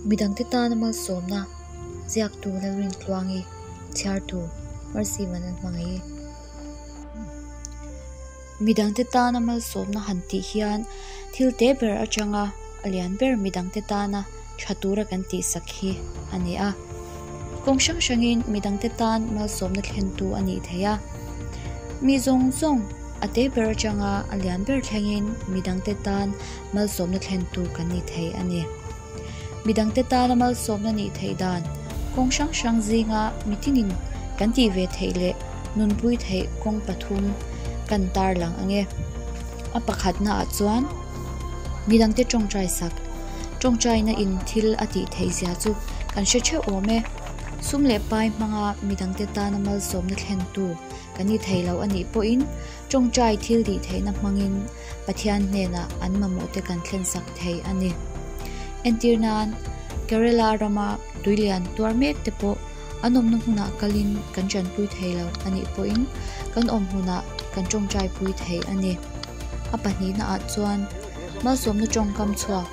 Midangte tana malsawmna ziaktu Lalrintluangi chhiartu Mercy Vanlalhmangaih. Midangte tana malsawmna han tih hian thil te ber atanga a lian ber midangte tana tha tura kan tihsak hi a ni a. Kawng hrang hrangin midangte tan malsawmna thlentu a nih theih a. Mi zawng zawng a te ber atanga a lian ber thlengin midangte tan malsawmna thlentu kan ni thei a ni. Midangte tana malsawmna nih theih dan kawng hrang hrang zinga mitinin kan tih ve theih leh nunpui theih kawng pathum kan tarlang ang e. A pakhatnaah chuan midangte tawngtai sak, tawngtaina in thil a tih theih zia chu kan hre theuh awm e. Sum leh pai hmanga midangte tana malsawmna thlentu kan ni thei lo a nih pawhin tawngtai thil tih theihna hmangin Pathian hnenah an mamawhte kan thlensak thei a ni. Entir nan, Kerala rama tuilian tuar mek te pawh an awmna hmunah kalin kan tanpui thei lo a nih pawhin kan awm hmunah kan tawngtaipui thei a ni. A pahnihnaah chuan malsawmna tawngkam chhuak,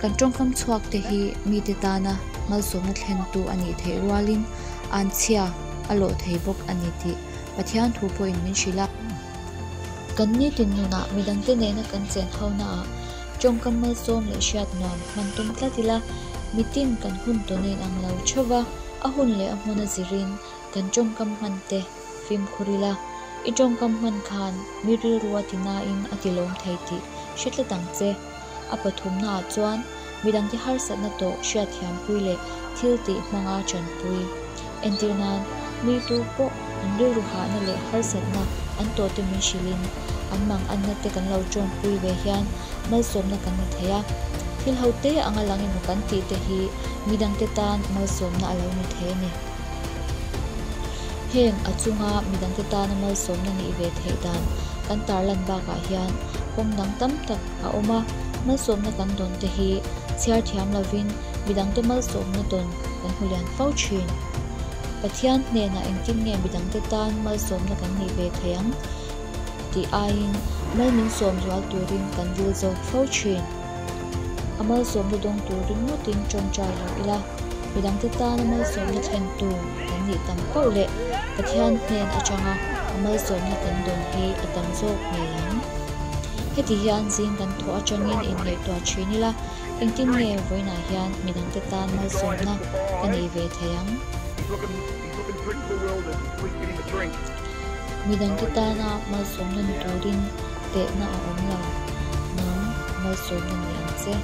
kan tawngkam chhuak te hi mite tana malsawmna thlentu a nih theih rualin anchhia a lawh thei bawk a ni tih Pathian thu pawhin min hrilh a. Kan nitin nunah midangte nena kan chen honaah tawngkam malsawm leh hriat nuam hman tum tlat ila, mitin kan hun tawn in ang lo theuh va, a hun leh a hmun a zirin kan tawngkam hman te fimkhur ila, i tawngkam hman khan mi rilru a ti nain a ti lawm thei tih hre tlat ang che. A pathumnaah chuan midangte harsatna tawh hriatthiampui leh thil tih hmanga tanpui. Entir nan, mi tu pawh an rilru hahna leh harsatna an tawhte min hrilhin an mang anna te kan lo tawmpui ve hian malsawmna kan ni thei a. Thil ho te anga lang emaw kan tih te hi midangte tan malsawmna a lo ni thei a ni. Heng a chunga midangte tana malsawmna nih ve theih dan kan tarlan bakah hian kawng dang tam tak a awm a, malsawmna kan dawn te hi chhiar thiam lovin midangte malsawmna dawn kan hmu lian fo thin. Pathian hnenah engtin nge midangte tan malsawmna kan nih ve thei ang tih aiin mal min sawm zual turin kan dil zawk fo thin. A malsawmna dawng tur ringawtin tawngtai lo ila, midangte tana malsawmna thlentu kan nih tam poh leh Pathian hnen atanga a malsawmna kan dawn hi a tam zawk ngei ang. Heti hian zing kan thawh atangin inngaihtuah thin ila, engtin nge vawiinah hian midangte tan malsawmna ka nei ve thei ang? Midangte tana malsawmna ni turin tehna a awm lo, nang malsawmna ni ang che.